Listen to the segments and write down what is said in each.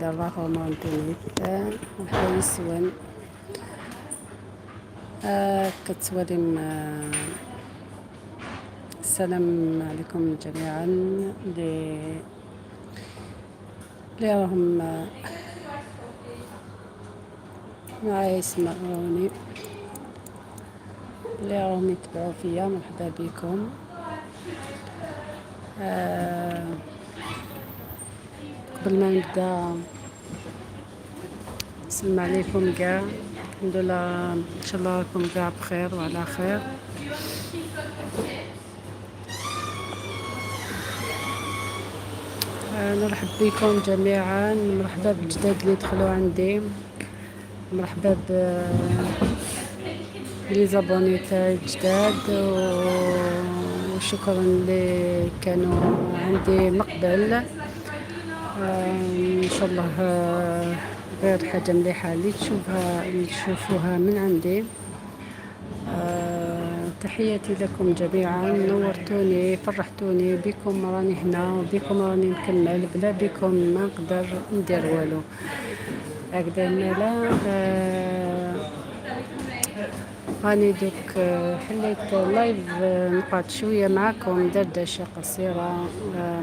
دراهم مرحبا يسون كتوالم. السلام عليكم جميعا اللي راهم معايا يسمعوني، اللي راهم يتبعوا فيا، مرحبا بكم. قبل ما نبدا نسلم عليكم كاع، الحمد لله، ان شاء الله راكم كاع بخير وعلى خير. نرحب بكم جميعا، مرحبا بالجداد اللي دخلوا عندي، مرحبا ب les abonnés تاعي الجداد، وشكرا اللي كانوا عندي من قبل. ان شاء الله غير حاجة مليحة اللي تشوفها، اللي تشوفوها من عندي. تحياتي لكم جميعا، نورتوني فرحتوني بكم، راني هنا وبكم راني نكمل، بلا بكم ما نقدر ندير والو. هكذا مالا راني دوك حليت live، نقعد شوية معكم دردشة قصيرة.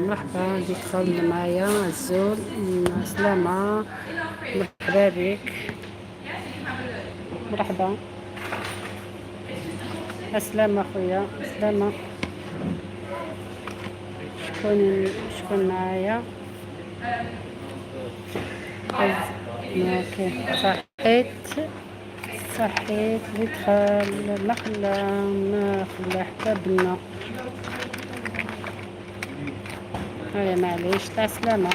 مرحبا اللي دخل معايا، الزول سلامة، مرحبا بك، مرحبا، السلامة خويا، سلامة. شكون معايا؟ OK، صحيت صحيت. اللي دخل ما خلا ما خلا حتى بنا. هيا معليش، تاع سلامة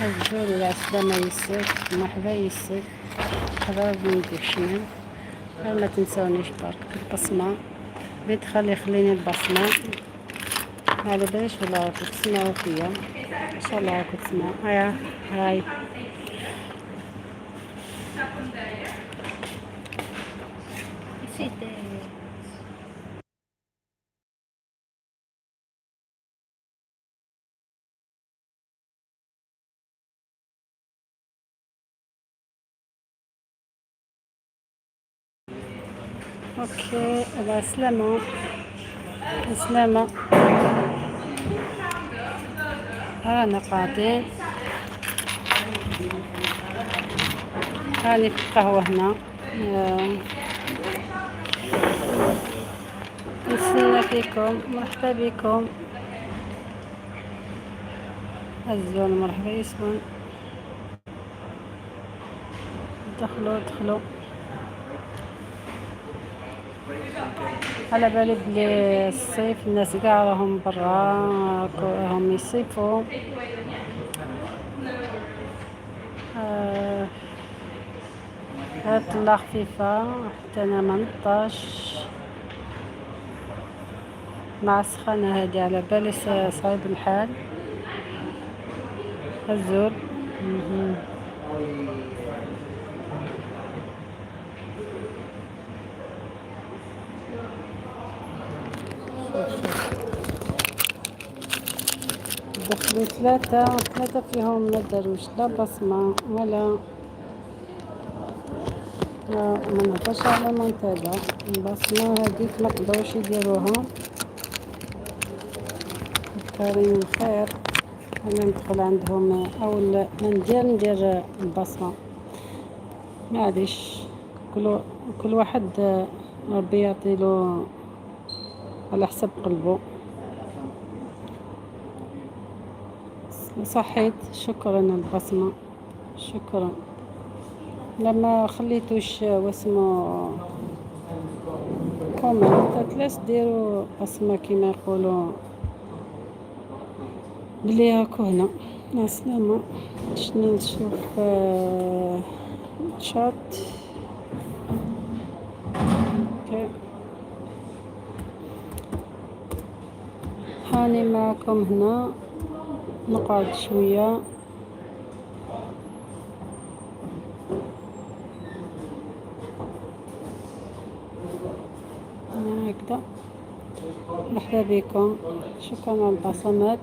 الزول، على السلامة يسك، مرحبا يسك، مرحبا بنتي شنو. غير ما تنسونيش برك البصمة، اللي دخل يخليني البصمة. ما على باليش ولا راكم تسمعوا فيا، ان شاء الله راكم تسمعوا. هيا هاي. C'était OK، على السلامة السلامة. رانا قاعدين، راني في القهوة هنا. نستنى فيكم، مرحبا بكم الزون، مرحبا يسون. دخلوا دخلوا. على بالي بلي الصيف الناس كاع راهم برا، راهم يصيفوا. هاد طلة خفيفة حتى انا ما نطاش مع السخانة هادي، على بالي صعيب الحال. الزول مهم. شوف شوف، دخلوا ثلاثة، ثلاثة فيهم ما داروش لا بصمة ولا ما نهضرش على منتدى البصمة هذيك ما قدروش يديروها. كريم الخير، انا ندخل عندهم اول ما ندير البصمة. معليش، كل واحد ربي يعطيله على حسب قلبه. صحيت، شكرا البصمة، شكرا. لما خليتوش واسمو comment تلاس ديروا بصمة كيما يقولوا بلي راكو هنا. مع السلامة. شنو نشوف؟ Chat. OK، هاني معكم هنا، نقعد شوية. هكذا، مرحبا بكم، شكرا على البصمات.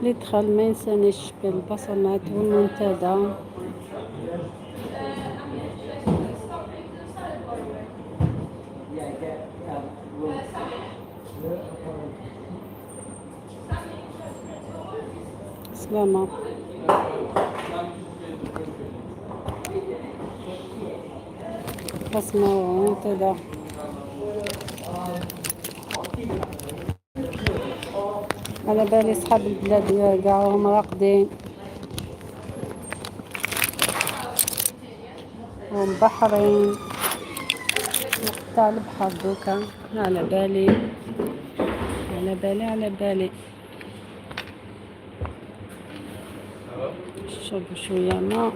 اللي دخل ما ينسانيش بالبصمات والمنتدى. سلامة. بصمة ومنتدى. على بالي صحاب البلاد قاع هم راقدين ومبحرين تاع البحر دوكا. على بالي على بالي على بالي. شرب شوية ماء.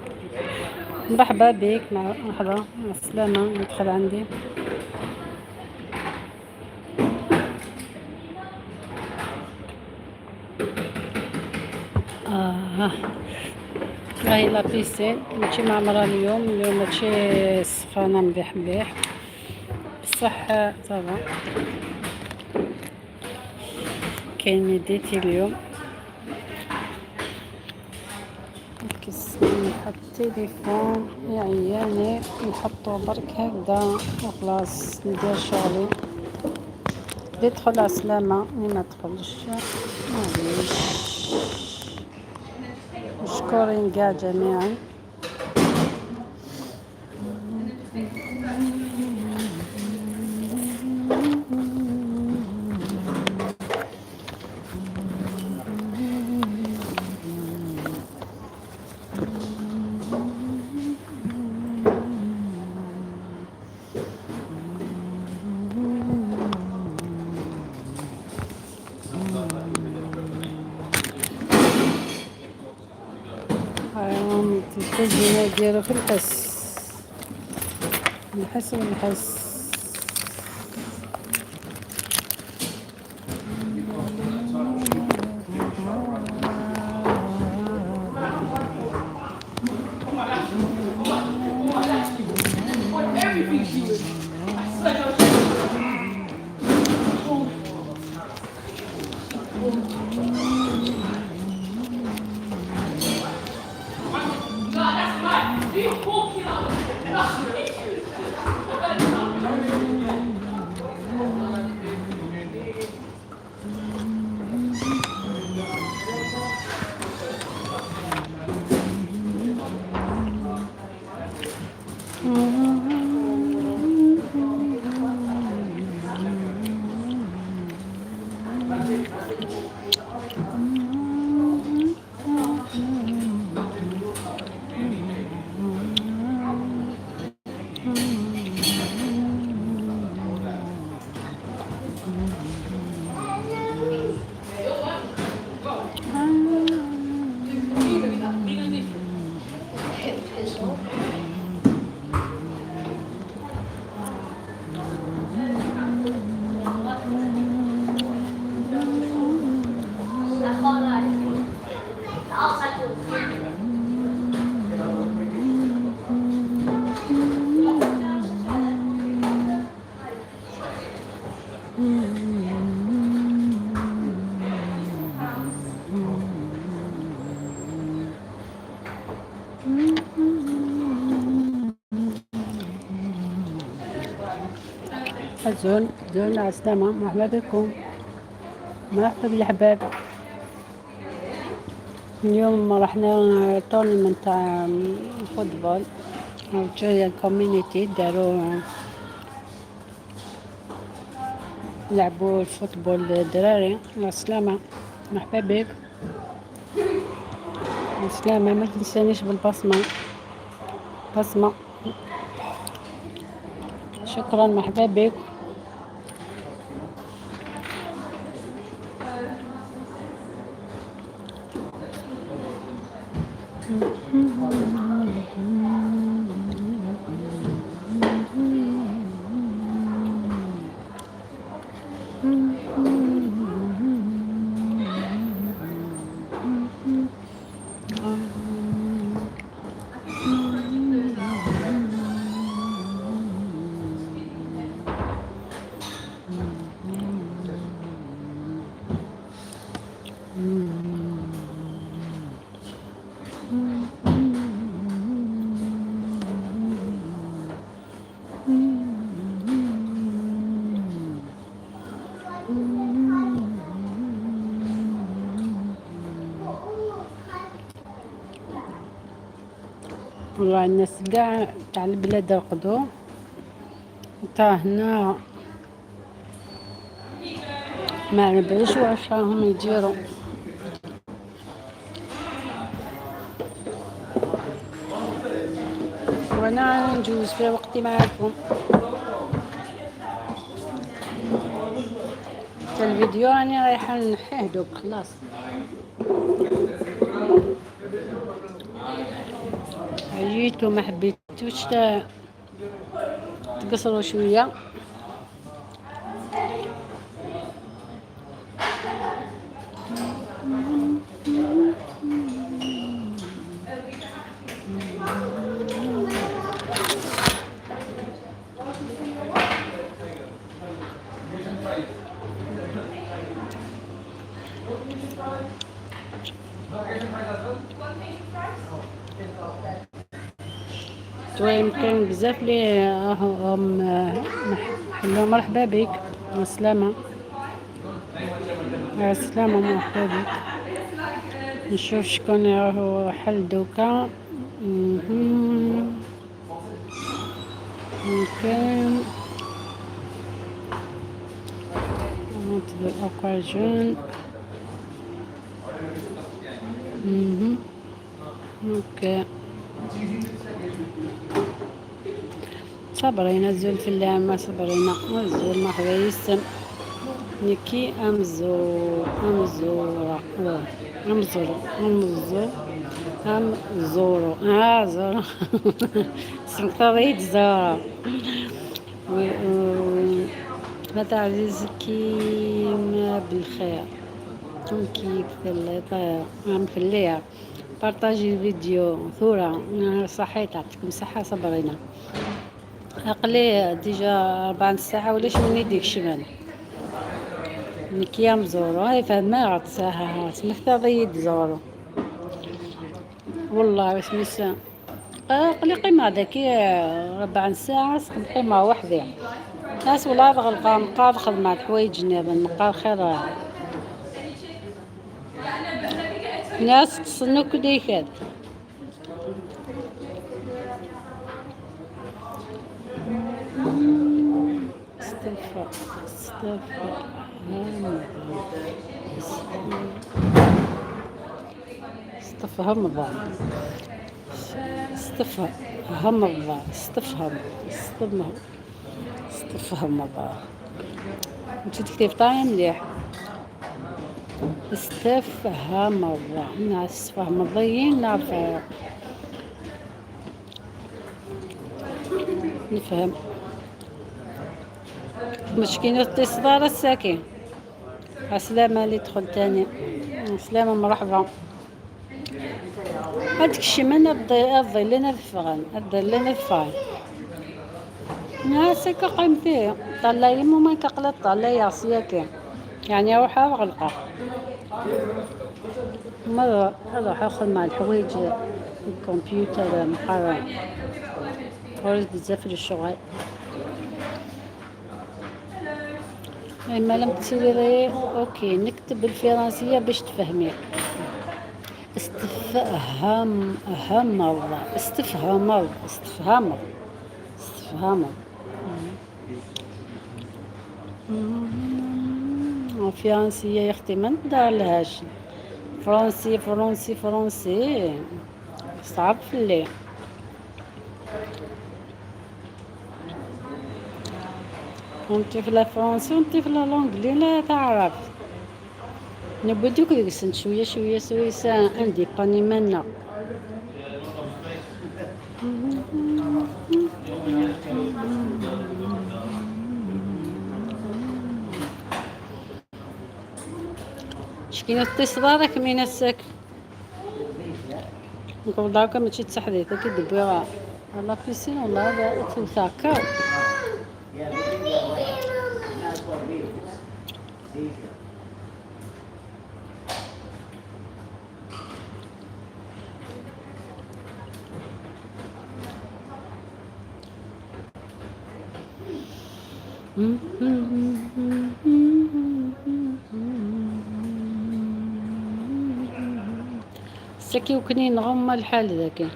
مرحبا بك، مرحبا، مع السلامة. ندخل عندي. راهي la piscine ماشي معمرة اليوم. اليوم ماشي السخانة مليح مليح، بصح ça va كاين humidité اليوم. نحط التليفون يعياني، نحطو برك هكذا وخلاص ندير شغلي. اللي يدخل على السلامة، اللي ما دخلش معليش. مشكورين كاع جميعا. الكوزينة يديرو في الحس الحس والحس. زول زول على السلامة. مرحبا بكم، مرحبا بالأحباب. اليوم رحنا tournament تاع football جاية community، داروا لعبوا ال football الدراري. مع السلامة، مرحبا بك، مع السلامة. ما تنسانيش بالبصمة، بصمة. شكرا، مرحبا بك. والله الناس قاع تاع البلاد رقدوا، تا هنا ما علاباليش واش راهم يديروا. وانا نجوز في وقتي معاكم. الفيديو راني رايحة نحيه دوك خلاص. عييتو ما حبيتوش تقصروا شوية. توا يمكن بزاف لي راهم حلو. مرحبا بك، السلامة السلامة، مرحبا بك. نشوف شكون راهو حل دوكا. ممكن occasion. OK صبرينا زول في اللعمة، صبرينا زول مرحبا يسم نكي أمزو أمزورة أمزورو أمزو أمزورو زورو سمكتضيت زورو. متى عزيز كيما بالخير كيف عم في الليل بارطاجي الفيديو ثورة صحيت يعطيكم صحة. صبرينا عقلي ديجا 4 ساعة ولاش من يديك شمال نكيام زورو هاي فما غتساها سمحت ضيد زورو والله واش ميسا قلي قيمة هذاك 4 ساعة قيمة وحدة ناس والله غلقا نقاض خدمة حوايج نقا خير ناس تصنو كديكات. استغفر استغفر استفهم الضال استفهم الضال استفهم استفهم استفهم الضال. انت تكتب طايم مليح. استفهم الضال ناس فهم الضيين نعرف نفهم مشكلة اتصال الساكن. السلامة اللي دخل تاني، السلامة مرحبا. هادك الشي من الضي لنا الفغان الضي لنا الفغان ناس قيمتي طلع يمو ما كقلط طلع يعصيك يعني اروح اغلقه مرة اروح اخذ مع الحوايج الكمبيوتر مقرر خرج بزاف للشغل. ما لم تسيري OK نكتب بالفرنسية باش تفهمي. استفهم هم الله استفهم الله استفهم استفهم فرنسية يا اختي ما ندار لهاش فرنسي فرنسي فرنسي صعب في الليل. وانت في la français وانت في l'anglais لا تعرف نبدوك ديك شوية شوية سويسا عندي باني منا. شكينا اتصالك من السك نقول داك ماشي تسحدي كي دبيغا la piscine والله هذا توثاكا. سكي وكنين غمى الحال ذاك.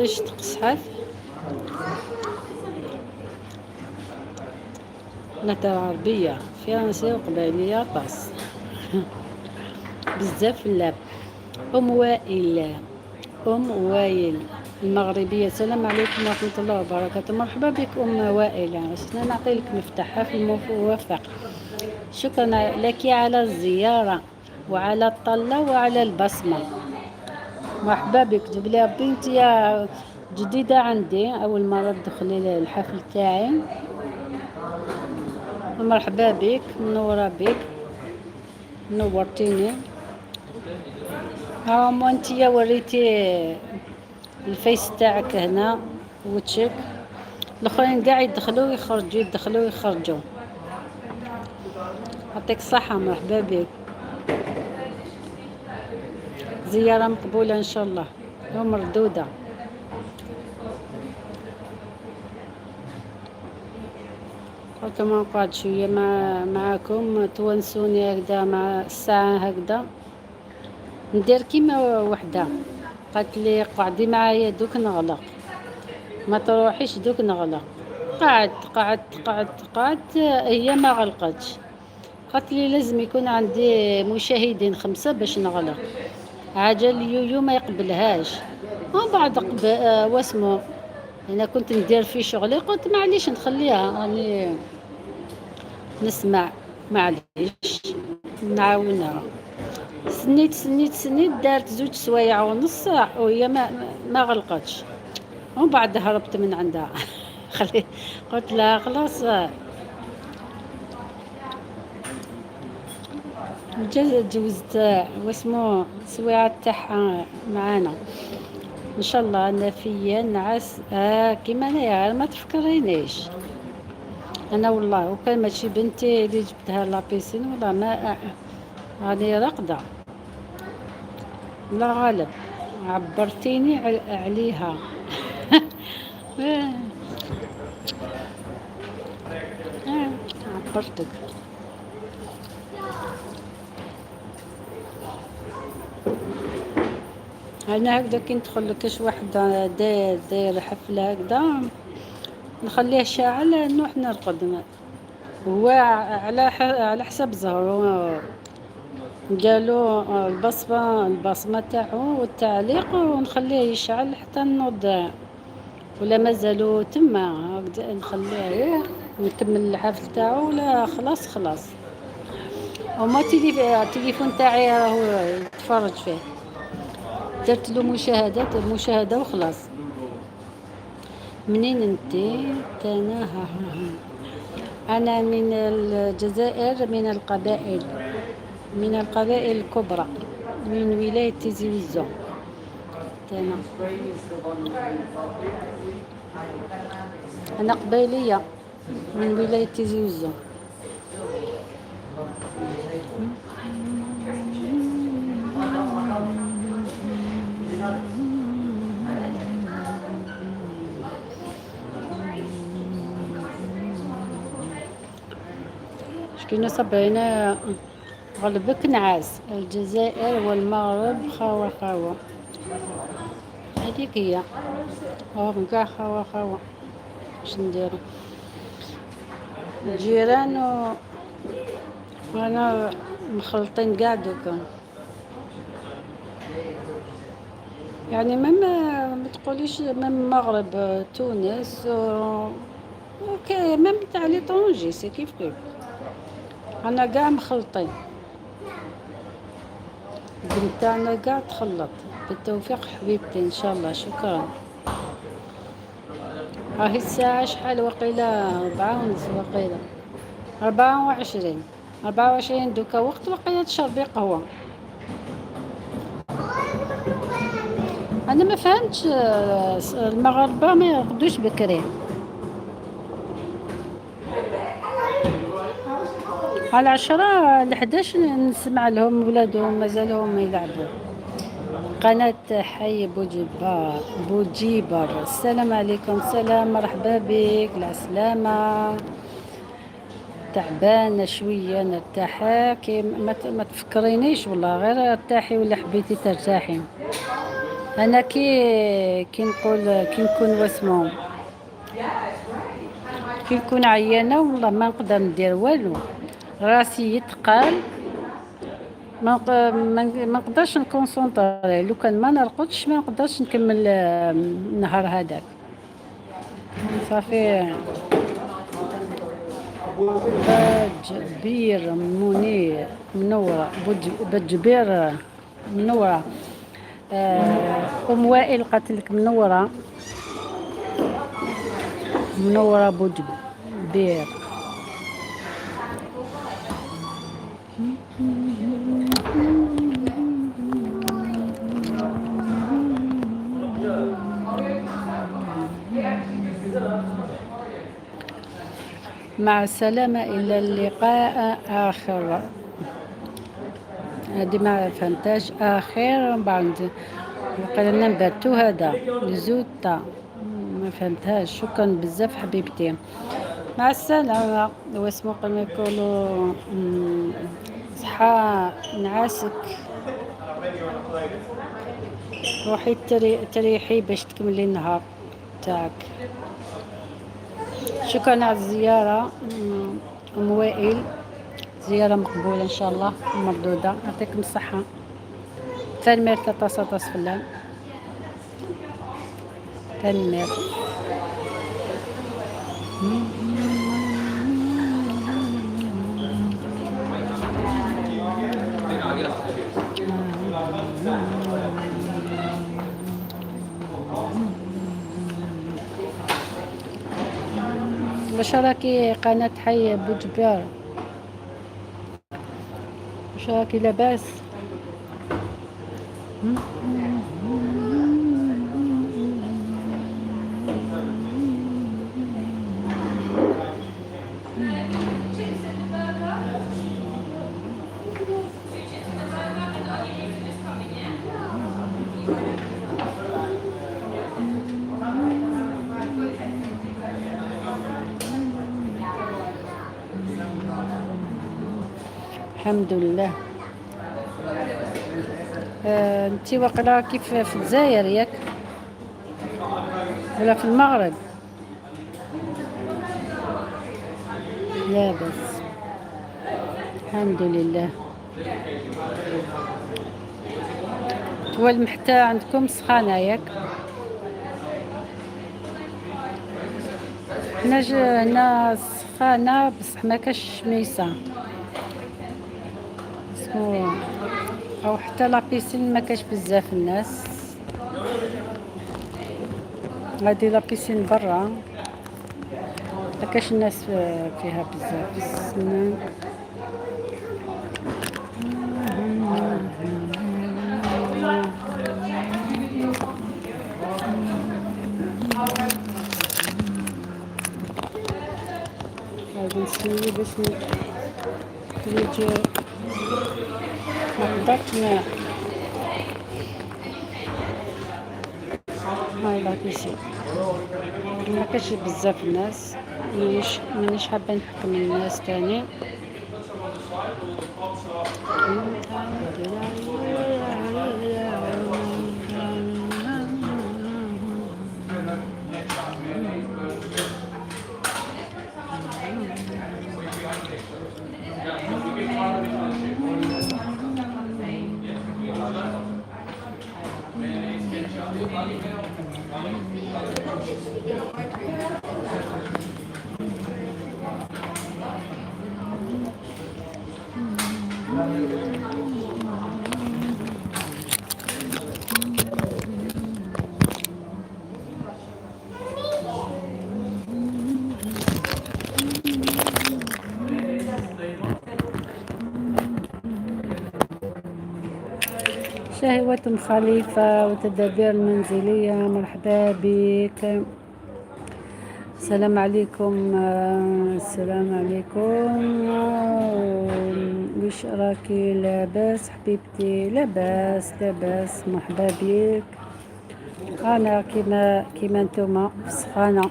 طماطيش تقصحت. نهضر عربية فرنسية وقبائلية طاس بزاف. اللاب أم وائل، أم وائل المغربية، السلام عليكم ورحمة الله وبركاته. مرحبا بك أم وائل، أنا نعطي لك مفتاحها في الموفق. شكرا لك على الزيارة وعلى الطلة وعلى البصمة. مرحبا بك. جبلي ربي انت يا جديدة عندي، أول مرة تدخلي الحفل تاعي. مرحبا بك، منورة بك، نورتيني. ها انت وريتي الفيس تاعك هنا وتشيك. الاخرين كاع يدخلوا ويخرجوا، يدخلوا ويخرجوا. يعطيك الصحة، مرحبا بك، زيارة مقبولة إن شاء الله ومردودة. قلت ما نقعد شوية معاكم تونسوني هكذا مع الساعة هكذا. ندير كيما وحدة قالت لي قعدي معايا دوك نغلق، ما تروحيش دوك نغلق. قعدت قعدت قعدت قعدت، هي ما غلقتش. قالت لي لازم يكون عندي مشاهدين 5 باش نغلق. عجل اليويو ما يقبلهاش. ومن بعد واسمو انا كنت ندير في شغلي، قلت معليش نخليها راني نسمع، معليش نعاونها. سنيت سنيت سنيت، دارت 2 سوايع ونص وهي ما غلقتش. ومن بعد هربت من عندها. خلي قلت لها خلاص. جوزت واسمو سويعة تاعها معانا. ان شاء الله انا فيا نعس كيما انايا، ما تفكرينيش انا والله. وكان ماشي بنتي اللي جبتها la piscine والله ما راني راقده. لا غالب عبرتيني عليها. عبرتك. انا هكذا كي ندخل لكاش واحد داير حفله هكذا نخليه شاعل نروح نرقد. هو على حسب زهرو قالوا البصمه تاعو والتعليق، ونخليه يشعل حتى نوض ولا مازالو تما هكذا نخليه نكمل الحفل تاعو ولا خلاص خلاص. وما التليفون تاعي راهو يتفرج فيه، درت له مشاهدات مشاهده وخلاص. منين انتي؟ انا ها ها ها. انا من الجزائر، من القبائل، من القبائل الكبرى، من ولاية تيزي وزو. انا قبيلية من ولاية تيزي وزو. شكينا صبعنا غلبك نعاس. الجزائر والمغرب خاوة خاوة، هذيك هي هم كاع خاوة خاوة. اش نديرو الجيران وانا مخلطين كاع دوكا، يعني ما تقوليش même المغرب تونس okay même تاع l'étranger c'est كيف كيف، انا كاع مخلطين، بنتاعنا كاع تخلط. بالتوفيق حبيبتي ان شاء الله. شكرا. راهي الساعة شحال؟ وقيلة 4:30، وقيلة 24، 24 دوكا وقت وقيلة تشربي قهوة. أنا ما فهمتش، المغاربة ما يرقدوش بكري. على 10 ل11 نسمع لهم ولادهم مازالهم يلعبوا. قناة حي بوجيبر. السلام عليكم. سلام، مرحبا بك. العسلامة. تعبانة شوية نرتاح. كي ما تفكرينيش والله، غير ارتاحي ولا حبيتي ترتاحي. انا كي نقول كي نكون واسمو كي نكون عيانه والله ما نقدر ندير والو، راسي يتقال، ما نقدرش ن concentrer. لو كان ما نرقدش ما نقدرش نكمل النهار هذاك. صافي بجبير منير منورة، بجبير منورة. ام وائل قالت لك منورة، منورة بوجبير. مع السلامة، إلى اللقاء آخر. هذه ما فهمتهاش آخر، من بعد وقال لنا نباتو هذا زوتا، ما فهمتهاش. شكرا بزاف حبيبتي، مع السلامة. واسمو قلنا يقولوا صحة نعاسك، روحي تريحي باش تكملي النهار تاعك. شكرا على الزيارة أم وائل، زيارة مقبولة إن شاء الله مردودة. يعطيكم الصحة. تنمير تطاس فلان تنمير. واش راكي قناة حي بوجبار؟ واش راكي لاباس؟ الحمد لله. انتي واقيلا كيف في الجزائر ياك ولا في المغرب؟ لا بس الحمد لله. والمحتى عندكم سخانة ياك؟ حنا هنا سخانة بصح ما كاش شميسة او حتى la piscine ما كاش بزاف الناس. هادي la piscine برا ما كاش الناس فيها بزاف. غادي نسوي باش نجي ما قدرت. هاي la piscine ما كاش بزاف الناس، مانيش حابة نحكم الناس تاني. شهوة خليفة وتدابير المنزلية، مرحبا بك. السلام عليكم. السلام عليكم. وش راكي؟ لاباس حبيبتي؟ لاباس لاباس، مرحبا بك. انا كيما نتوما في السخانة.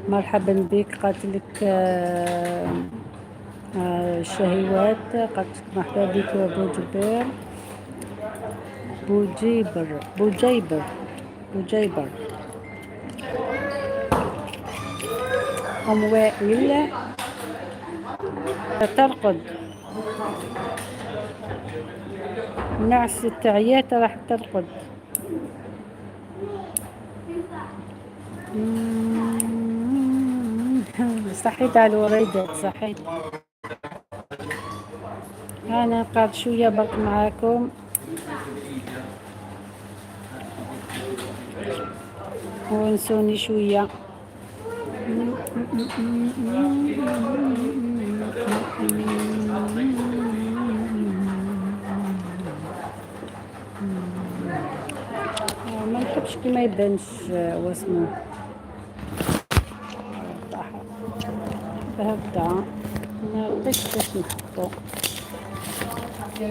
مرحبا بك. قالت لك الشهيوات، قالت لك مرحبا بك يا ابو جبير. بوجيبر بوجيبر بوجيبر. أم وائل ترقد، نعس التعيات راح ترقد. صحيت على الوريدات، صحيت. أنا قاعد شوية برك معاكم ونسوني شوية. ما نحبش كي ما يبانش واسمو هكذا، ما لقيتش باش نحطو، باش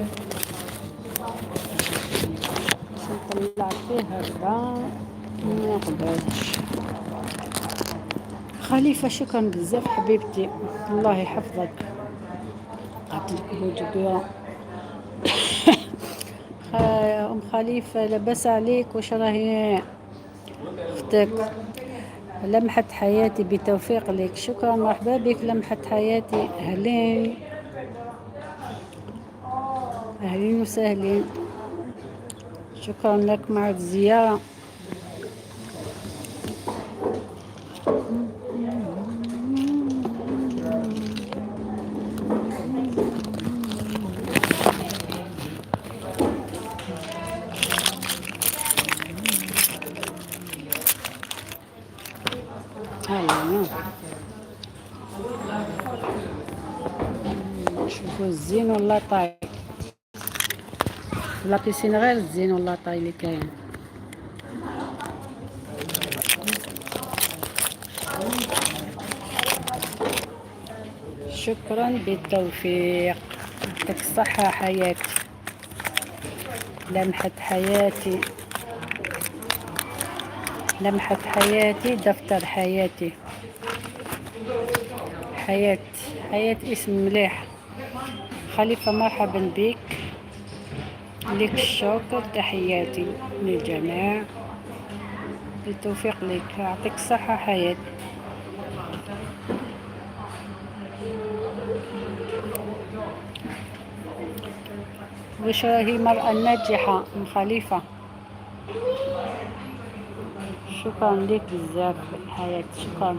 نطلع فيه هكذا ما قدرتش. خليفة شكرا بزاف حبيبتي، الله يحفظك. قاتلك بوجبيرة. ام خليفة لاباس عليك؟ واش راهي اختك؟ لمحة حياتي بتوفيق لك، شكرا، مرحبا بك لمحة حياتي، اهلين اهلين وسهلين، شكرا لك مع الزيارة. هيا شوفوا الزين ولا طاي la piscine، غير الزين ولا طاي اللي كاين. شكرا، بالتوفيق، يعطيك الصحة حياتي. لمحة حياتي، لمحة حياتي، دفتر حياتي، حياة، حياة اسم مليح. خليفة مرحبا بك، لك الشكر، تحياتي للجميع، بالتوفيق لك، يعطيك الصحة حياة. واش راهي المرأة الناجحة أم خليفة؟ شكرا لك بزاف حياة، شكرا،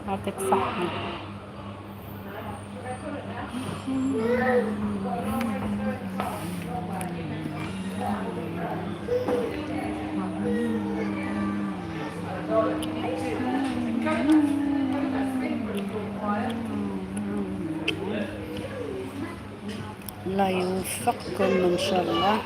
يعطيك الصحة. الله يوفقكم ان شاء الله.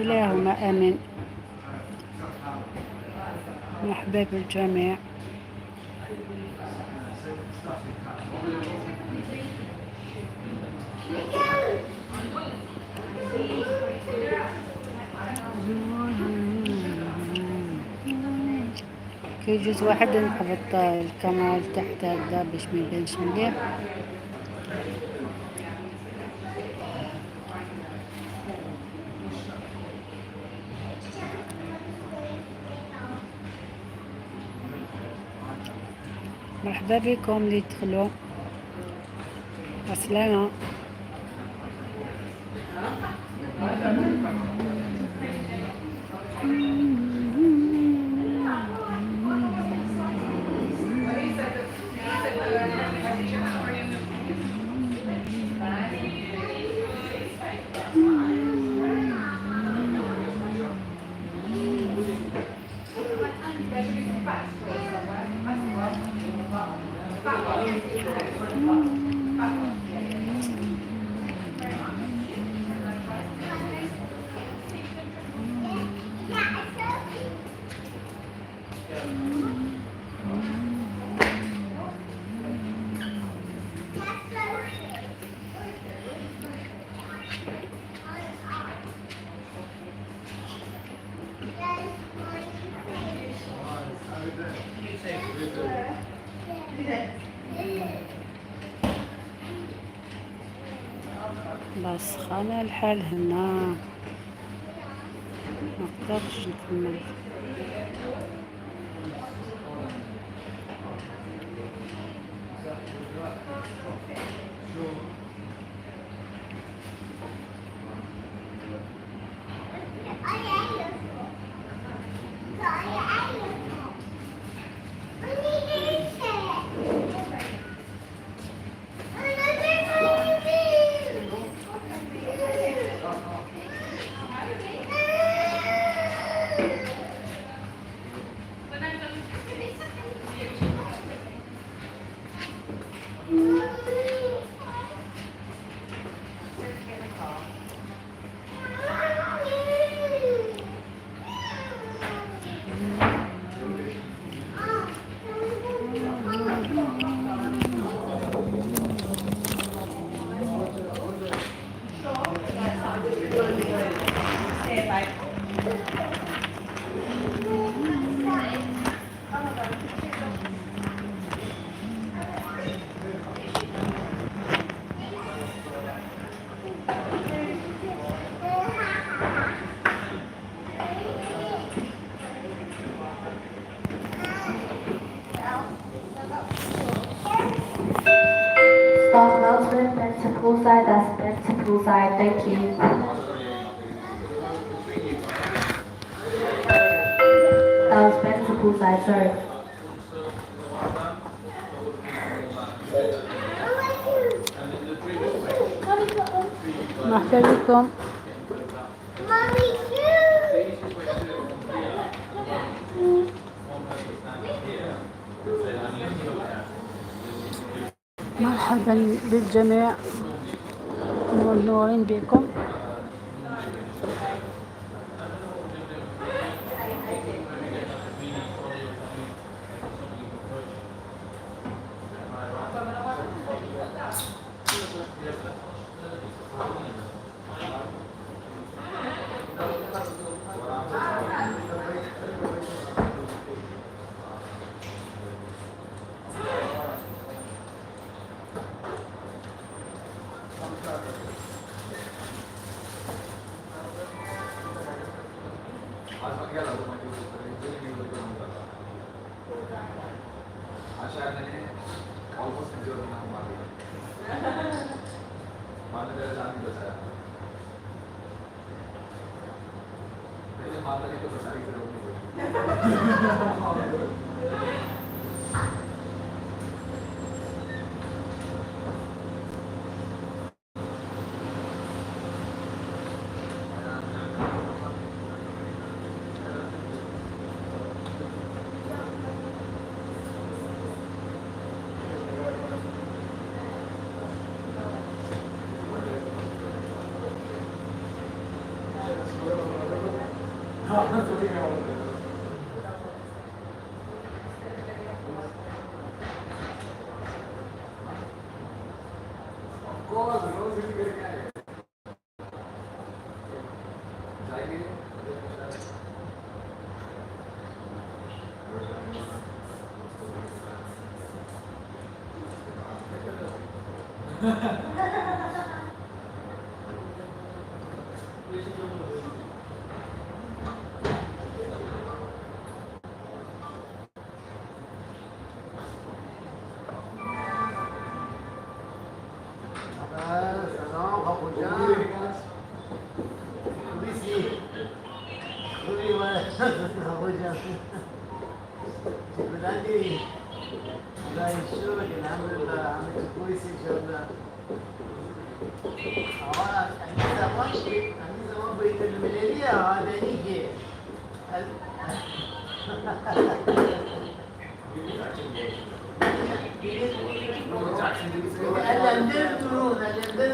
اللهم امين. مرحبا بالجميع. كي يجوز واحد نحبط الكاميرا لتحت هكذا باش ما يبانش مليح. مرحبا بكم اللي تدخلوا، عسلامة. الله سخانة الحال هنا، ما قدرتش نكمل. Staff announcement, back to poolside, that's back to poolside, thank you. That was back to poolside, sorry. مرحبا بكم. مرحبا بالجميع، منورين بكم.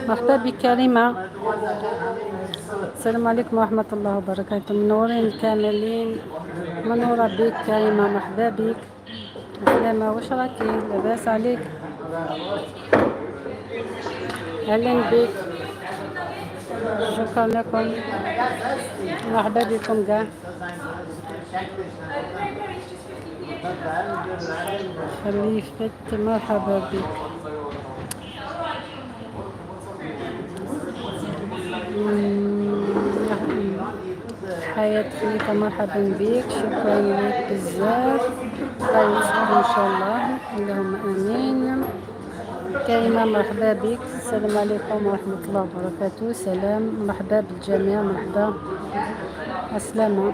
مرحبا بك كريمة. السلام عليكم ورحمة الله وبركاته. منورين كاملين. منورة بك كريمة، مرحبا بك. سلامة، واش راكي؟ لاباس عليك؟ اهلا بك، شكرا لكم، مرحبا بكم كاع. خليفة مرحبا بك. حياة خليفة مرحبا بك، شكرا لك بزاف، الله يوفقك ان شاء الله، اللهم امين. كريمة مرحبا بك. السلام عليكم ورحمة الله وبركاته. سلام، مرحبا بالجميع، مرحبا، السلامة،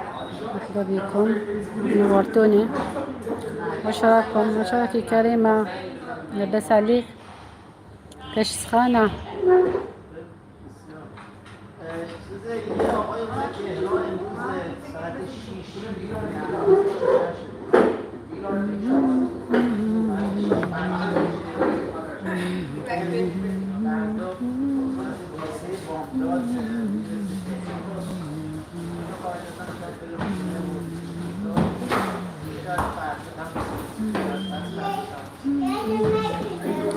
مرحبا بكم، نورتوني. واش راكم؟ واش راكي كريمة؟ لاباس عليك؟ كاش سخانة؟ چیز یه آقای اومد تهران امروز ساعت 6 فردا واسه بامداد میرسه تهران. قاعدتا شاید بره خونه و شاید فردا هم، شاید پس فردا هم. من احتمال هيا.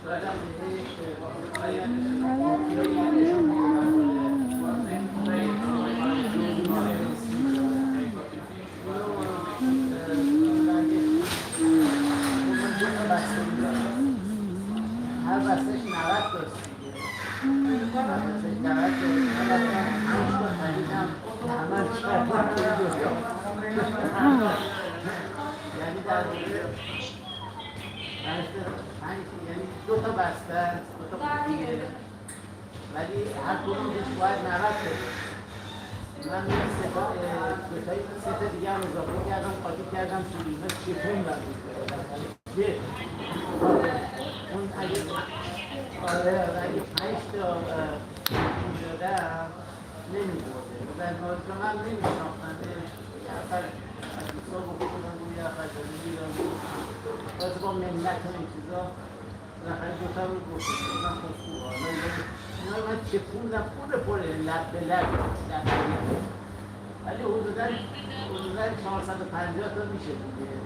شاید هم بهش هر بستش 90 تاست دیگه، هر بستش 90 تاست. من رفتم 5 تا خریدم، عمل کردم توی دو تا. یعنی در واقع پنج، یعنی دو تا بسته است، دو تا قوطیه، ولی هر کدومش باید 90 تا باشه. من یه سه تا، دو تایی، سه تا دیگه هم اضافه کردم، قاطی کردم تو اینا، چپوندم دیگه. اون اگه آره، اگه پنج تا میدادم نمیبرده و من نمیشناختمش. یه نفر از دوستا گفته بودن یه نفر داده میدم تازه با منت و این چیزا بالاخره دوتا رو گفته بودم. خب خوبه، حالا اینا رو من چپوندم پر پر، لب به لب، لب به لب، ولی حدودا 450 تا میشه دیگه.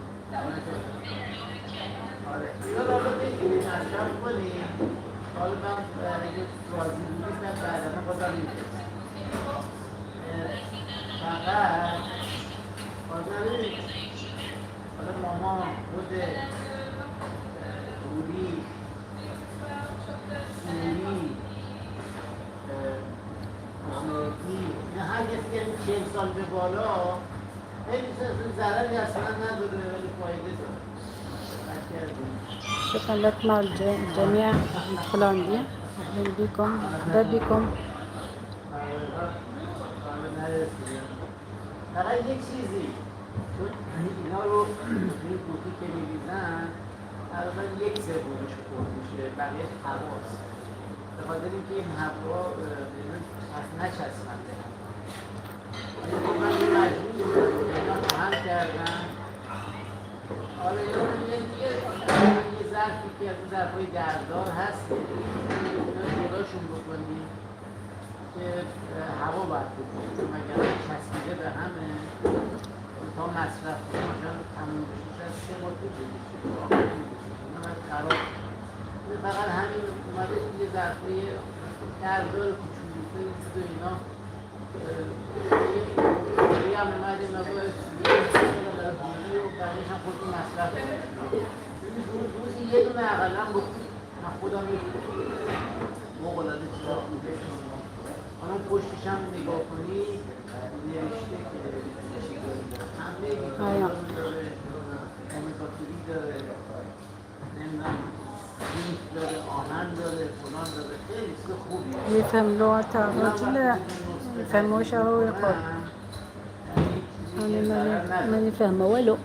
آره، اینا رو حالا بگیریم مصرف کنیم. حالا من اگه راضی بودید من بعدا بازم میفرستم. فقط حالا حالا مامان خود روری سوری مهدی، اینا هر کسی که 40 سال به بالا خیلی ضرری اصلا نداره ولی فایده داره. دقت کردیم؟ شكرا لكم الجميع، ادخلوا عندي، اهلا بكم، مرحبا بكم. آره، نرسیدم. فقط یک چیزی، چون اینا رو توی قوطی که میریزن تقریبا یک سومش پر میشه، بقیه هواست. به خاطر اینکه این هوا اینا پس نچسبن به هم. ولی خب من یه مجبور بودم، اینا هم کردم. آره، اینا رو یه ظرفی که از اون ظرفای دردار هست، اینا جداشون بکنی که هوا باید بکنی، چون مگر چسبیده به همه تا مصرف کنی مثلا تموم بشه شاید 3 ماه طول بکشه، آخر نمی‌کشه. اینا باید خراب شه. فقط همین اومده یه ظرفای دردار کوچولو و اینا یه هم اومده مقدار برای بوری و بقیه‌ش هم خودتون مصرف کنید. ببین، روزی یه دونه اقلا بخورید. من خودم یک فوق‌العاده چیزا خوبه. حالا اون پشتش هم نگاه کنی نوشته که همه ویتامین داره، امگا 3 داره، نمیدونم زینک داره، آهن داره، فلان داره، خیلی چیز خوبیه. يفهم لغة تاع الرجل، يفهم واش راهو يقول. أنا ماني فاهمة والو.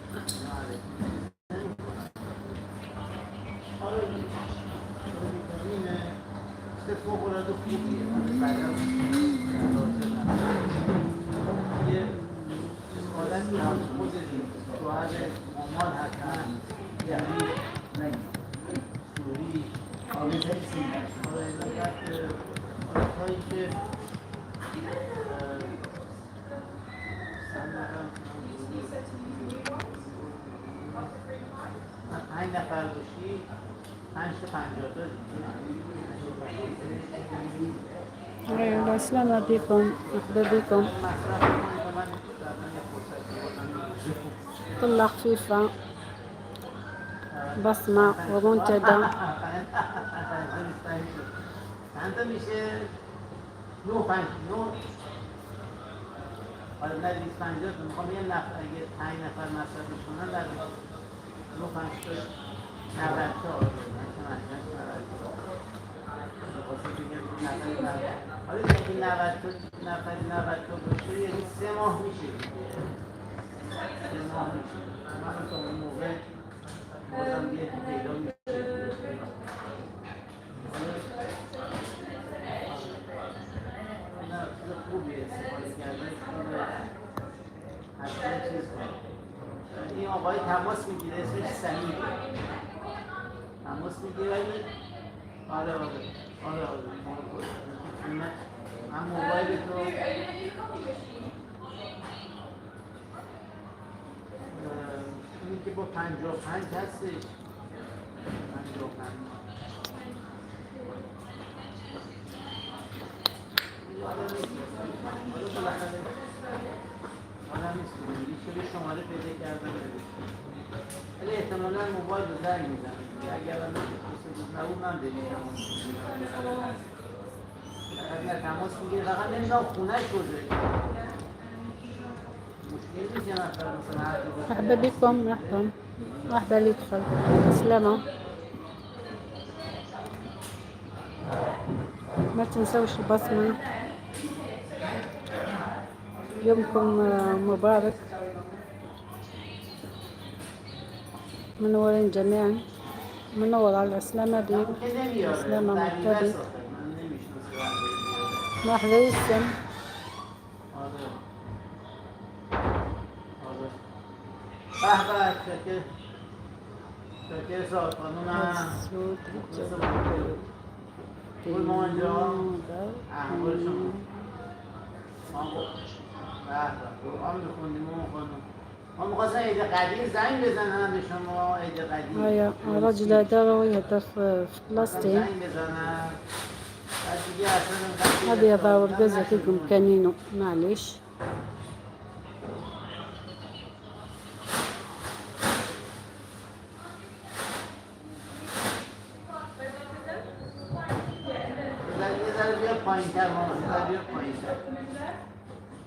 آره، ویتامینه، چیز فوق‌العاده خوبیه. بعدا یه آدمی هم خود شوهر مامان حتما، یعنی سوری، آره، اینا بعد حالتهایی که اه، پنج نفر باشی، پنج تا 50 تا دیگه. أيوا، السلام بكم، مرحبا بكم. مصرف کنی تا من بعدا یه فرصتی بازم طلة خفيفة. بصمة ومنتدى. چند تا میشه؟ 9 5 9. آره نه 250 تا. میخوام یه نفر، اگه 5 نفر مصرفش کنن در 9 5 تا 90 تا. آره 90 تا. می‌خواستم بگم نفر 90. آره اگه 90 تا نفر 90 تا باشه یعنی 3 ماه میشه دیگه. 3 ماه میشه. من تا اون موقع بازم یه پیدا میشه. نه، چیز خوبیه، استفاده کردنش خوبه. حتما چیز کن. این آقای تماس میگیره، اسمش سمیره، تماس میگیره. ولی آره، من موبایل تو اینی که با 55 هستش، 55 یادم نیست. حالا بالاخره یادم نیست چه شماره پیدا کردم نوشتم. ولی احتمالا موبایل رو زنگ میزنم دیگه. اگر هم روز نبود من بهش تماس میگیرم. نه، تماس میگیره، فقط نمیدونم خونه‌ش کجاست. مشکل نیست یه نفر مثلا هر جا باشه. مرحبا بكم، مرحبا مرحبا اللي يدخل، سلامة. ما تنسوش البصمة. يومكم مبارك، منورين جميعا. منور على السلامة بك. اون که نمیاره. سلامة. غریبه مرحبا بك. است آخه. من نمیشناسه. مرحبا يسلم. آره، به به، شاکر شاکر صاحب خانومم. خوبی مامان جان؟ احوال شما؟ ما به به، قرآن میخوندیم مامان خانم. ما میخواستم عید غدیر زنگ بزنم به شما، عید غدیر. هيا الراجل هذا راهو يهدر في بلاصتي. زنگ بزنم، بعد دیگه اصلا انقدر هذا يضاور الغاز يعطيكم كانينو، معليش. یه ذره بیا پایین تر مامان، یه ذره بیا پایین تر.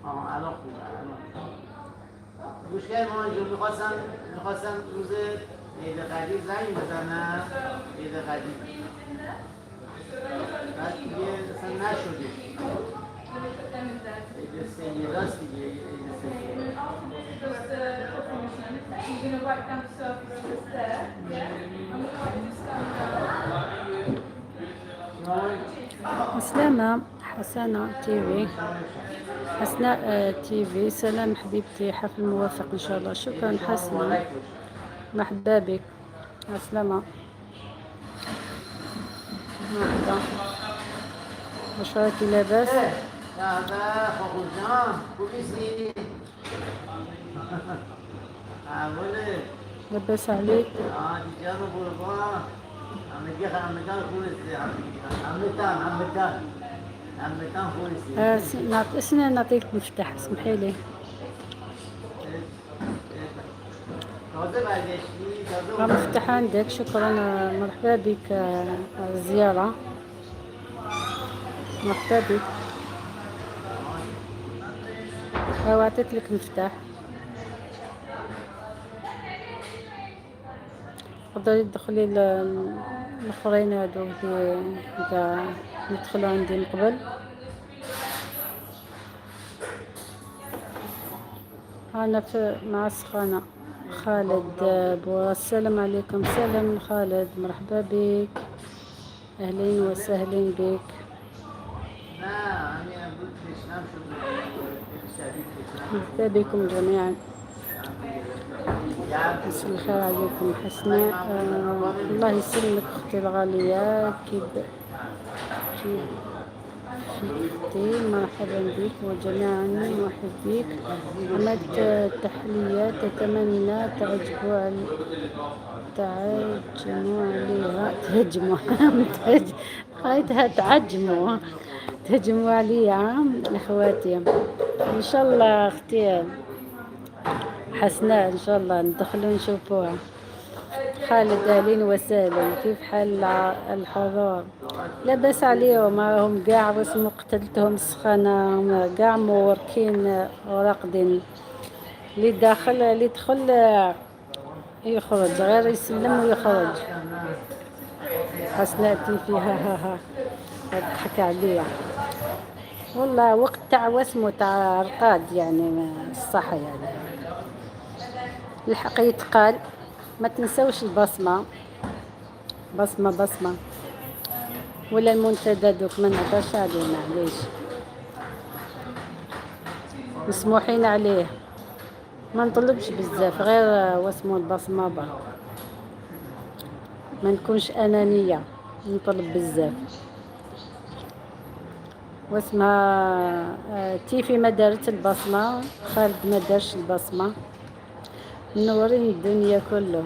آها، الان خوبه، الان گوش کرد. مامان جون، میخواستم روز عید غدیر زنگ بزنم، عید غدیر، بعد دیگه اصلا نشده. عید سیداست دیگه، عید سیدا. You're going to wipe down the surface of the stair, yeah? And we might just stand down. سلامة حسنة تيفي، حسناء تيفي، سلام حبيبتي، حفل موفق ان شاء الله. شكرا حسنة، مرحبا بك، عسلامة، مرحبا، واش راكي؟ لاباس؟ به به خاخور جان، خوبی؟ احواله؟ لاباس عليك؟ آه جان قربان، همگی همگان خوب هستی، همتان همتان همتان خوب هستی. استنى نعطيك مفتاح، اسمحي لي. تازه برگشتی تازه؟ راه مفتاح عندك. شكرا، مرحبا بك، على الزيارة، مرحبا بك. هاو عطيت لك مفتاح، تقدري تدخلي الاخرين هادو اللي يدخلوا عندي من قبل. أنا في مع السخانة. خالد بو، السلام عليكم. سلام خالد، مرحبا بك، أهلين وسهلين بك. نه، همین امروز تشنم شد، خیلی شدید تشنم. مرحبا بكم جميعا. گرم. مساء الخير عليكم. حسناء، الله يسلمك أختي الغالية، كيف كيف فيكتي؟ مرحبا بك وجميعا محبيك. عملت تحلية تتمنى تعجبوا تعجموا عليها، تهجموا قريتها تعجموا، تهجموا عليا اخواتي. ان شاء الله اختي حسناء، ان شاء الله ندخلوا نشوفوها. خالد، اهلين وسهلا، كيف حال الحضور؟ لاباس عليهم، راهم كاع واسمو قتلتهم السخانة، كاع موركين وراقدين. اللي داخل، اللي دخل يخرج، غير يسلم ويخرج. حسناتي فيها ها ها تضحك عليا. والله وقت تاع واسمو تاع رقاد يعني الصح، يعني الحق يتقال. ما تنسوش البصمة، بصمة بصمة ولا المنتدى دوك ما نهضرش عليه، معليش مسموحين عليه، ما نطلبش بزاف، غير واسمو البصمة برك، ما نكونش أنانية نطلب بزاف. واسمها تيفي ما دارت البصمة، خالد ما دارش البصمة. منورين الدنيا كله.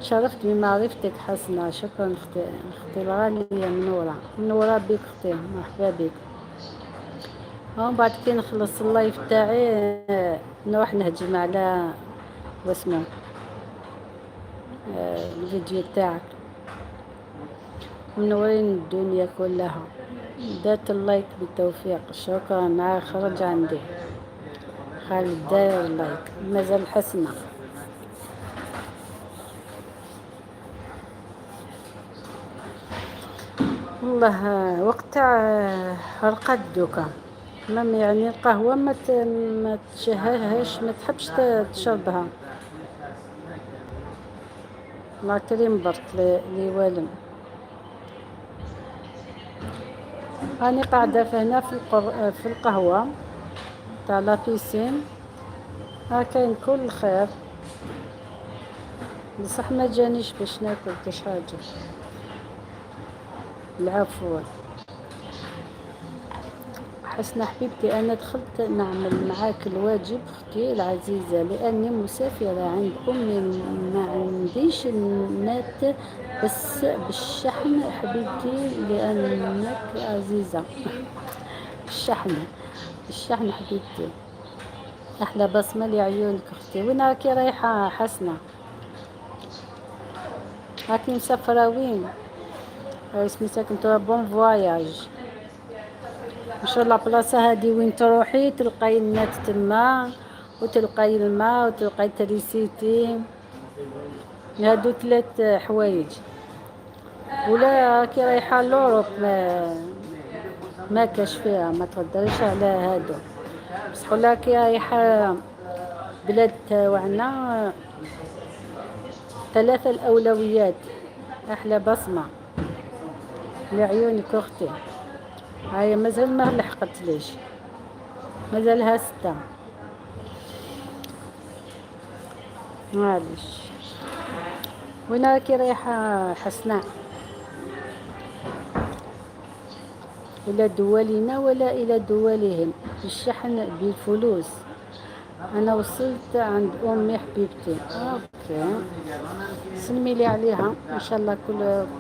شرفت بمعرفتك حسنة، شكرا اختي، اختي الغالية، منورة منورة بك اختي، مرحبا بك. ومن بعد كي نخلص ال live تاعي نروح نهجم على واسمو الفيديو تاعك. منورين الدنيا كلها. دات ال like بالتوفيق، شكرا. خرج عندي خالد داير like، مازال حسنة. والله وقت تاع رقاد دوكا، même يعني القهوة ما تشهاهاش، ما تحبش تشربها. la crème برك لي والم. راني قاعدة في هنا في القهوة تاع la piscine، ها كاين كل خير، بصح ما جانيش باش ناكل كاش حاجة. العفو حسنة حبيبتي، أنا دخلت نعمل معاك الواجب أختي العزيزة، لأني مسافرة عند أمي، ما عنديش النت، بس بالشحن حبيبتي لأنك عزيزة. الشحن الشحن حبيبتي. أحلى بصمة لعيونك أختي. وين راكي رايحة حسنة؟ راكي مسافرة وين؟ سميتك انتوا bon voyage ان شاء الله. بلاصة هادي وين تروحي تلقاي النت تما، وتلقاي الماء، وتلقاي électricité، هادو ثلاث حوايج. ولا راكي رايحة l'Europe ما كاش فيها، ما تقدريش على هادو. بصح ولا كي رايحة بلاد تاوعنا ثلاثة الأولويات. أحلى بصمة لعيونك أختي. هاي مازال ما لحقت ليش، مازالها 6. معليش. وين راكي رايحة حسناء؟ إلى دولنا ولا إلى دولهم؟ الشحن بالفلوس. أنا وصلت عند أمي حبيبتي. OK، سلمي لي عليها، إن شاء الله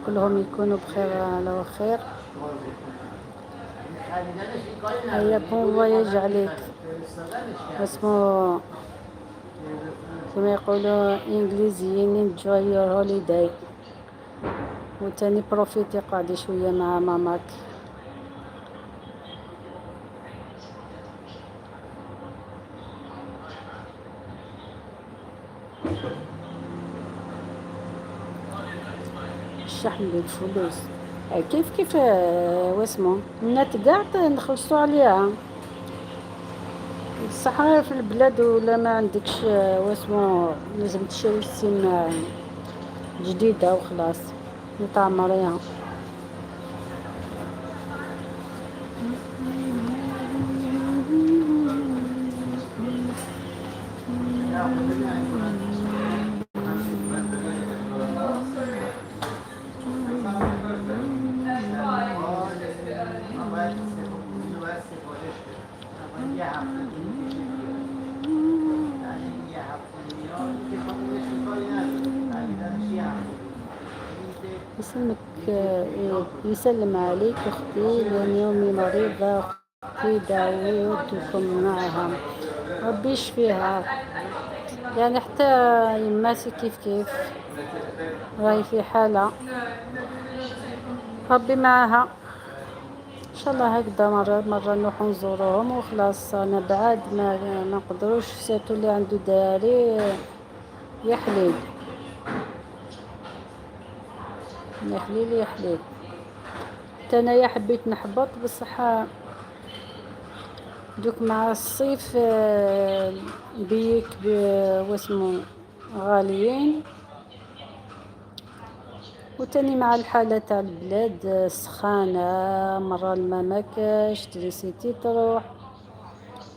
كلهم يكونوا بخير على خير. هيا bon voyage عليك. اسمو كما يقولوا انجليزيين enjoy your holiday. وتاني profitez، قعدي شوية مع ماماك. الشحن بالفلوس كيف كيف واسمو النت كاع نخلصو عليها. بصح غير في البلاد ولا ما عندكش واسمو لازم تشري SIM جديدة وخلاص وتعمريها. يسلمك، يسلم عليك أختي، لأن يومي مريضة أختي، دعوتكم معها ربي يشفيها. يعني حتى يماتي كيف كيف راهي في حالة، ربي معاها ان شاء الله. هكذا مرة مرة نروحو نزوروهم وخلاص. انا بعد ما نقدروش، surtout اللي عنده دراري يا حليل يا حليل يا حليل. حتى انايا حبيت نحبط بصح دوك مع الصيف بيك واسمو غاليين، وتاني مع الحالة تاع البلاد السخانة، مرة الماء ماكاش، électricité تروح،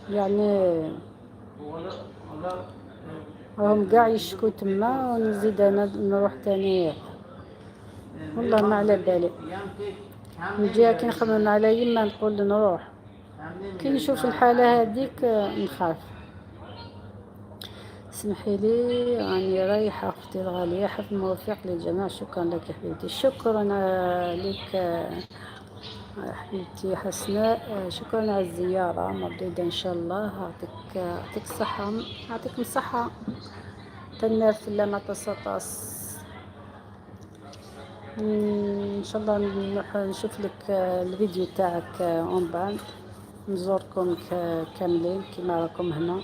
يعني راهم قاع يشكو تما، ونزيد انا نروح تاني والله ما على بالي. نجي كي نخمم على يما نقول نروح، كي نشوف الحالة هذيك نخاف. اسمحي لي راني رايحة أختي الغالية، حفظ موفق للجميع. شكرا لك حبيبتي، شكرا لك حبيبتي حسناء، شكرا على الزيارة مردودة إن شاء الله. يعطيك الصحة، يعطيكم الصحة. تنرف لا تسطس. ان شاء الله نروح نشوف لك الفيديو تاعك اون بعد نزوركم كاملين كما راكم هنا،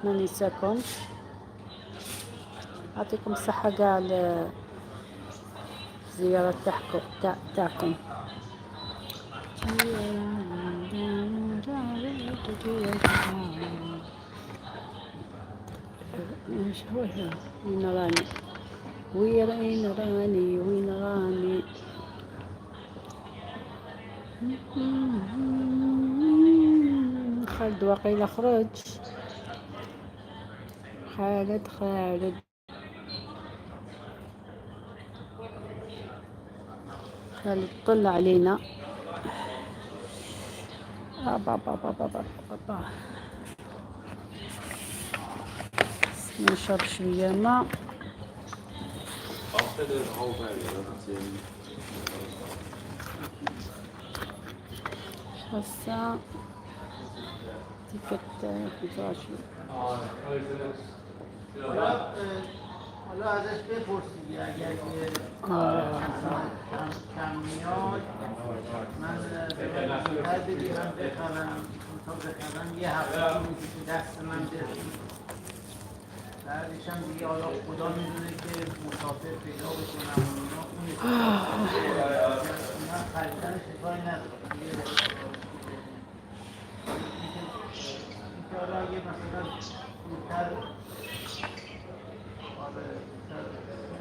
ما ننساكمش. يعطيكم الصحة كاع الزيارة تاعكم. وين راني وين راني وين راني؟ خالد وقيل خرج، خالد خالد خالد طلع علينا. با با با با با با با. نشرب شوية ماء. Altijd 4:30, dat is شحال الساعة؟ تيكت 25. حالا ازش بپرسیدی اگر که کم میاد من زودتر بدی من بخرم، تا بخرم یه هفته طول می‌کشه دست من برسه، بعدش هم دیگه حالا خدا میدونه که مسافر پیدا بکنم و اینا. اون اینا خریدنش کاری نداره. اینکه حالا اگه مثلا زودتر، آره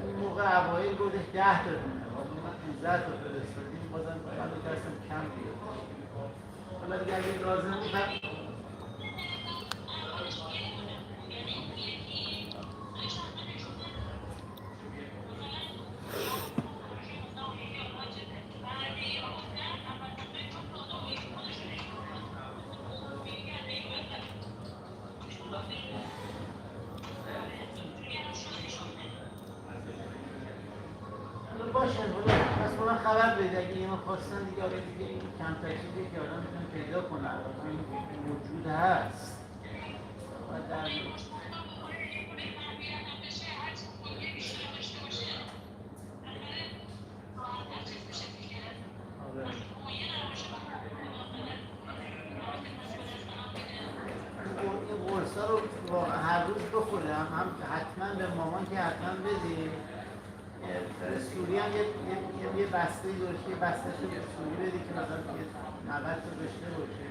اون موقع اوایل گفتش 10 تا دونه، حالا من 15 تا فرستادیم، بازم من می‌ترسم کم بیاد. حالا دیگه اگه لازم بود باشه. پس به من خبر بده اگه اینو خواستن دیگه. آره دیگه این کمتر چیزی که آدم میتونه پیدا کنه این موجود هست. آره این قرصا رو هر روز بخوره، هم حتما به مامان که حتما بدی. سوری هم یه بسته داشته، یه بسته شده سوری بدی که مثلا یه 90 تا داشته باشه.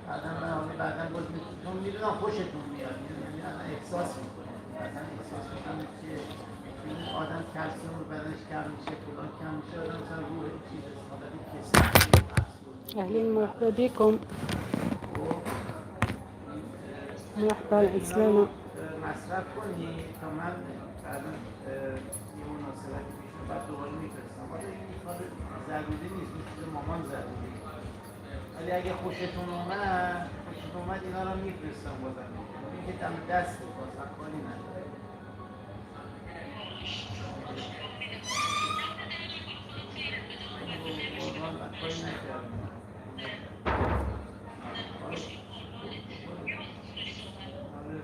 بعدا من بعدا باز چون میدونم خوشتون میاد، یعنی احساس میکنه، مثلا احساس میکنه که این آدم کلسیم رو بدنش کم میشه، فلان کم میشه، آدم مثلا روح چیز حالت کسل. اهلين مرحبا بكم، مرحبا السلامة. مصرف کنی تا من بعدا یه مناسبتی پیش بعد دوباره میفرستم. حالا این کار ضروری نیست، این چیز مامان ضروری، ولی اگه خوشتون اومد، خوشتون اومد اینا رو میفرستم بازم. این که دم دست بازم کاری نداره. واقعا کاری نکردم. آره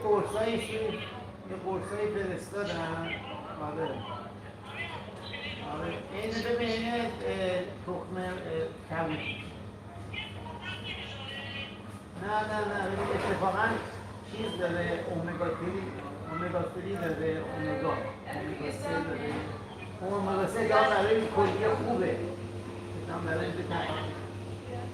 قرصایی یه قرصایی فرستادن. آره آره، اینو ببین، اینه تخم کبود. نه نه نه، ببین، اتفاقا چیز داره، امگا 3، امگا 3 داره، امگا 3 داره. اون امگا 3 که برای کلیه خوبه، هم برای اینکه Yeah.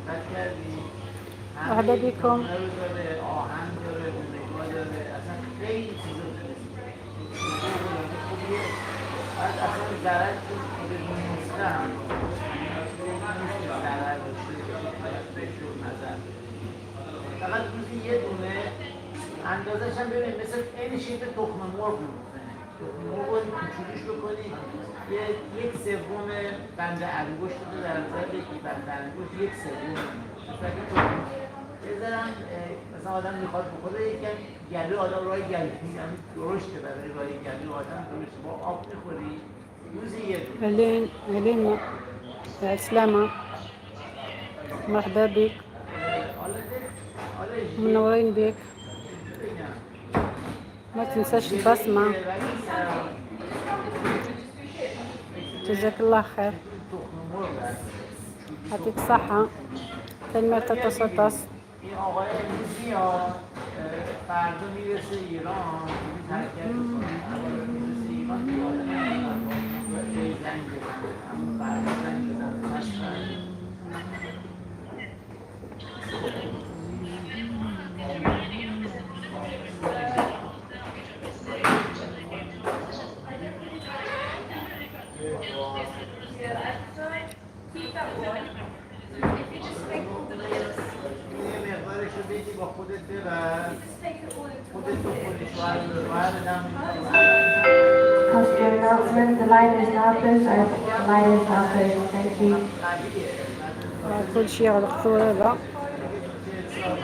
دقت کردی؟ مرحبا بكم. همه رو داره، آهن داره، امگا داره، اصلا خیلی چیزا داره، خوبیه. بعد اصلا ضرر که بدون نسخه هم نیست که ضرر داشته باشه، فکر و نظر فقط روزی یه دونه. اندازش هم ببین، مثل عین شکل تخم مرغ میمونه. تخم مرغ رو کوچولوش بکنی، یه یک سوم بند انگشت رو در نظر بگیر، بند انگشت یک سوم. مثلا اگه تخم یه ذره هم، مثلا آدم میخواد بخوره، یکم گلو آدم، راه گلو یعنی درشته، برای راه گلو آدم درشته، با آب میخوری، روزی یه دونه. أهلين أهلين، السلامة، مرحبا بك. حالا حالا منورين بك. بگم ما تنساش البصمة. ولی جزاك الله خير. تخم مرغ است. يعطيك الصحة، تنمية تتصدص. این آقای امروز میاد، فردا میرسه ایران، امروز حرکت میکنه، میرسه ایران دیگه. آدم زنگ بزنه، همون فردا زنگ بزنه، پس فردا. Yeah, I'd keep that one. So if you just take all the pills, یه مقدارش رو بگی با خودت ببر. just take it all into خودت one بخوری. pill. شوهر شوهر Customer announcement, the line is now closed. The line is now closed. Thank you. قویه. كل شيء يغلق هذا،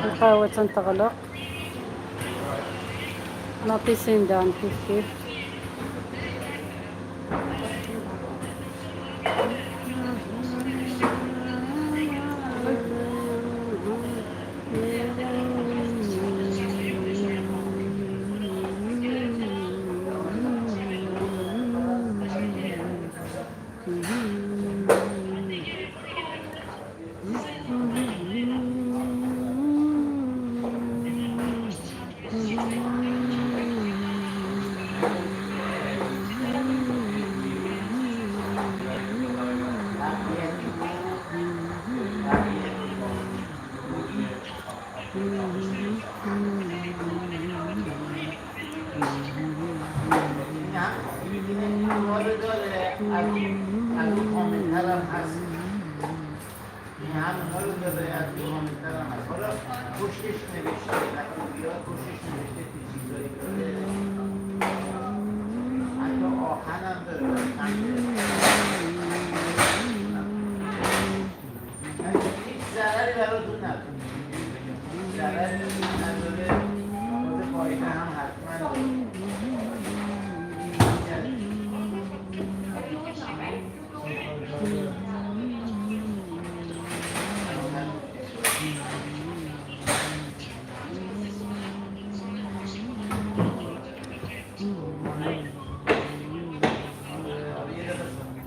القهوة تنتغلق، la piscine دام كيف كيف. این هم این اونا رو داره، از اون کاملتر هم هست. این هم اونا رو داره، از اون کاملتر هم هست. حالا پشتش نوشته، وقتی بیاد پشتش نوشته که چیزایی داره، حتی آهن هم داره برای قند. هیچ ضرری براتون نداره، هیچ ضرری نداره، خود فایده هم حتما داره. Yours now, right? آره، یه دقیقه صبر.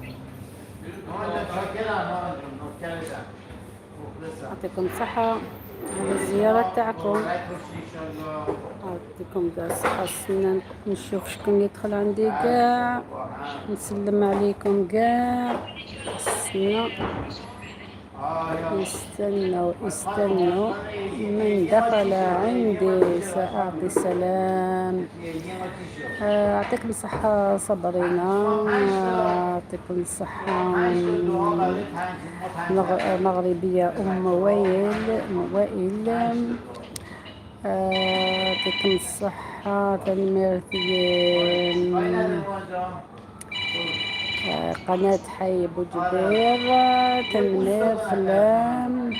آه، چاکرم آقا جون، نوکرتم. مخلصم. يعطيكم الصحة على الزيارة تاعكم. مبارک باشه ایشالله. يعطيكم الصحة. استنى نشوف شكون اللي يدخل عندي كاع، نسلم عليكم كاع. استنى. آه یا استنوا استنوا، من دخل عندي سأعطي السلام. يعطيكم الصحة صبرينا، يعطيكم الصحة. مغربية أم وائل، أم وائل، يعطيكم الصحة. تنميرتي قناة حي بوجبير، تنمير فلام،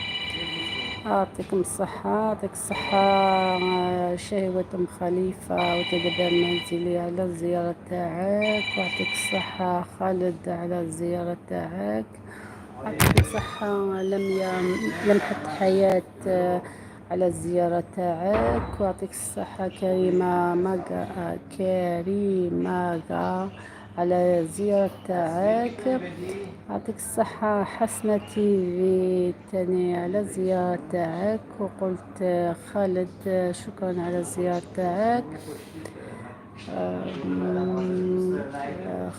يعطيكم الصحة. يعطيك الصحة شهوة أم خليفة وتدبير منزلي على الزيارة تاعك، ويعطيك الصحة خالد على الزيارة تاعك. يعطيك الصحة لميا لمحة حياة على الزيارة تاعك، ويعطيك الصحة كريمة ماغا، كريمة على الزيارة تاعك. يعطيك الصحة حسنة تيفي تاني على الزيارة تاعك. وقلت خالد شكرا على الزيارة تاعك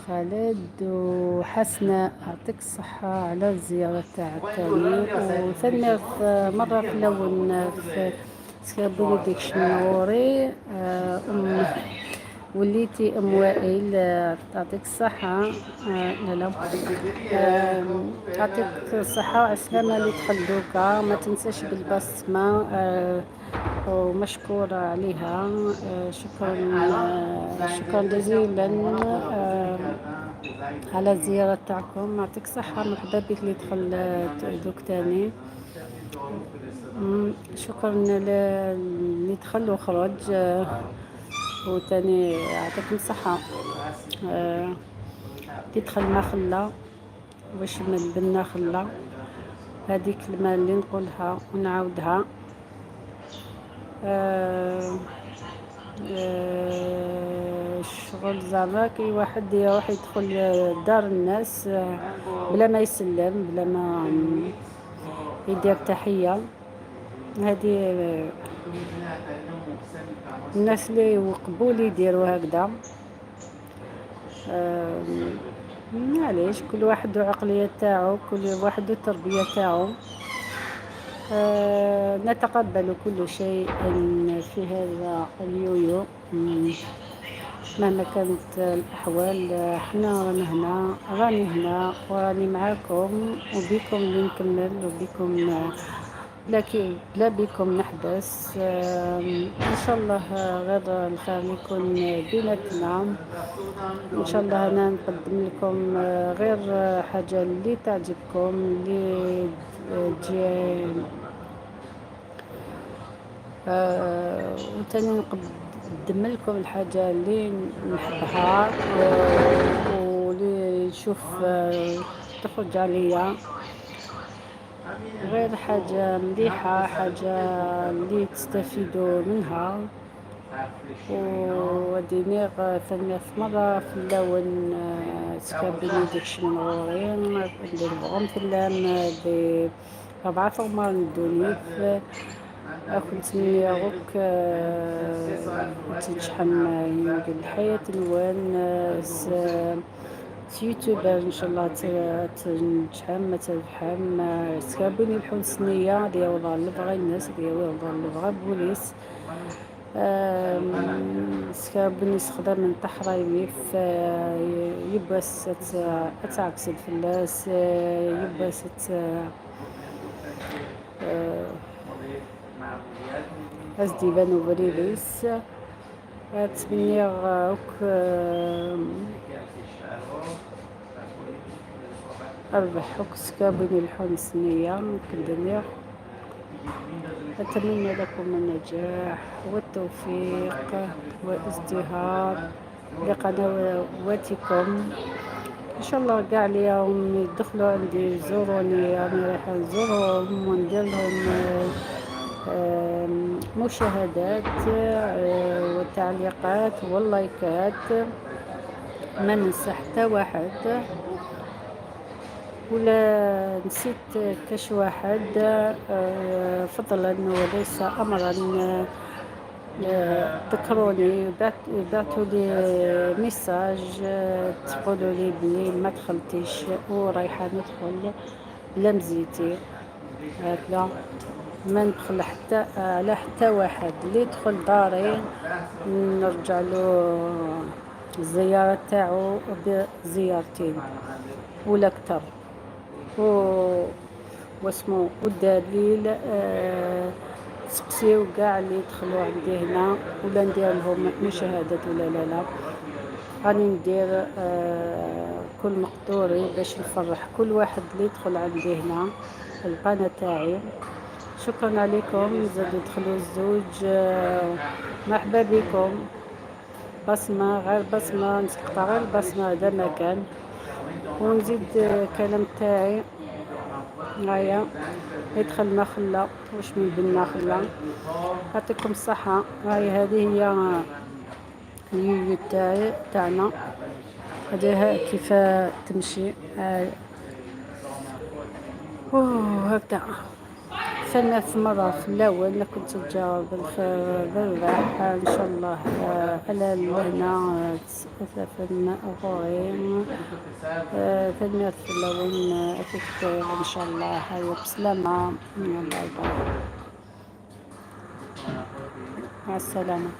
خالد. وحسنة يعطيك الصحة على الزيارة تاعك تاني. وثاني مرة في الأول في سكربوني ديك شنوري أم وليتي أم وائل، يعطيك الصحة. لا لا، يعطيك الصحة وعسلامة اللي دخل دوكا. ما تنساش بالبصمة، ومشكورة عليها. شكرا، شكرا جزيلا على الزيارة تاعكم. يعطيك الصحة، مرحبا بك اللي دخل دوك تاني. شكرا اللي دخل وخرج، وتاني يعطيكم الصحة. اللي دخل ما خلا واش من بنا خلا، هذيك كلمة اللي نقولها ونعاودها. الشغل زعما كي واحد يروح يدخل دار الناس، بلا ما يسلم، بلا ما يدير تحية، هذه الناس اللي يوقبوا لي يديروا هكذا. معليش، كل واحد وعقلية تاعو، كل واحد والتربية تاعو. نتقبل كل شيء في هذا اليويو مهما كانت الأحوال. حنا رانا هنا، راني هنا وراني معاكم، وبكم اللي نكمل، وبكم لكن لا بكم نحبس. إن شاء الله غير الخير يكون بيناتنا. إن شاء الله أنا نقدم لكم غير حاجة اللي تعجبكم، اللي تجي، وتاني نقدم لكم الحاجة اللي نحبها، واللي نشوف تخرج عليا غير حاجة مليحة، حاجة اللي تستفيدوا منها. ودينيغ ثاني في مرة في اللون، سكابيني ديك شنورين اللي نبغم في اللام ب 4 ثغمار ندونيف. كنت نيغوك، تنجحم يمكن الحياة نوان، يوتيوبر ان شاء الله تنجحم ما تربحم. سكابوني الحسنية ديال والله اللي بغا الناس ديال والله اللي بغا بوليس. سكابوني سخدم من تحرايمي في يبس اتعكسد في الناس، يبس ازدي بانو بريليس. اتمنى اوك، أربح سكابوني الحسنية كندمير. أتمنى لكم النجاح والتوفيق والازدهار لقنواتكم إن شاء الله. كاع اليوم يدخلوا عندي يزوروني، أنا رايحة نزورهم وندير لهم مشاهدات، وتعليقات واللايكات، ما ننسى حتى واحد. ولا نسيت كاش واحد، فضلا وليس أمرا، ذكروني، بعثوا لي message، تقولوا لي بلي ما دخلتيش ورايحة ندخل بلا مزيتي. هكذا ما ندخل حتى على حتى واحد. اللي يدخل داري نرجع له الزيارة تاعو بزيارتين ولا أكثر. واسمو والدليل، تسقسيو كاع اللي يدخلوا عندي هنا ولا ندير لهم مشاهدات ولا لا. لا راني ندير، كل مقدوري باش نفرح كل واحد اللي يدخل عندي هنا القناة تاعي. شكرا عليكم. زادوا دخلوا الزوج، مرحبا بكم. بصمة غير بصمة، نسقط غير بصمة هذا مكان. ونزيد كلام تاعي. هيا يدخل ما خلا واش من بنا خلا. يعطيكم الصحة. هاي هذه هي اليويو تاعي تاعنا، هذه كيف تمشي. هاي أوه هكذا ثلاث مرة في الأول كنت تجاوب بالخير بالربح إن شاء الله. على لهنا ثلاثة غوري ثمانية في الأول إن شاء الله. هيا بسلامة، باي باي، مع السلامة.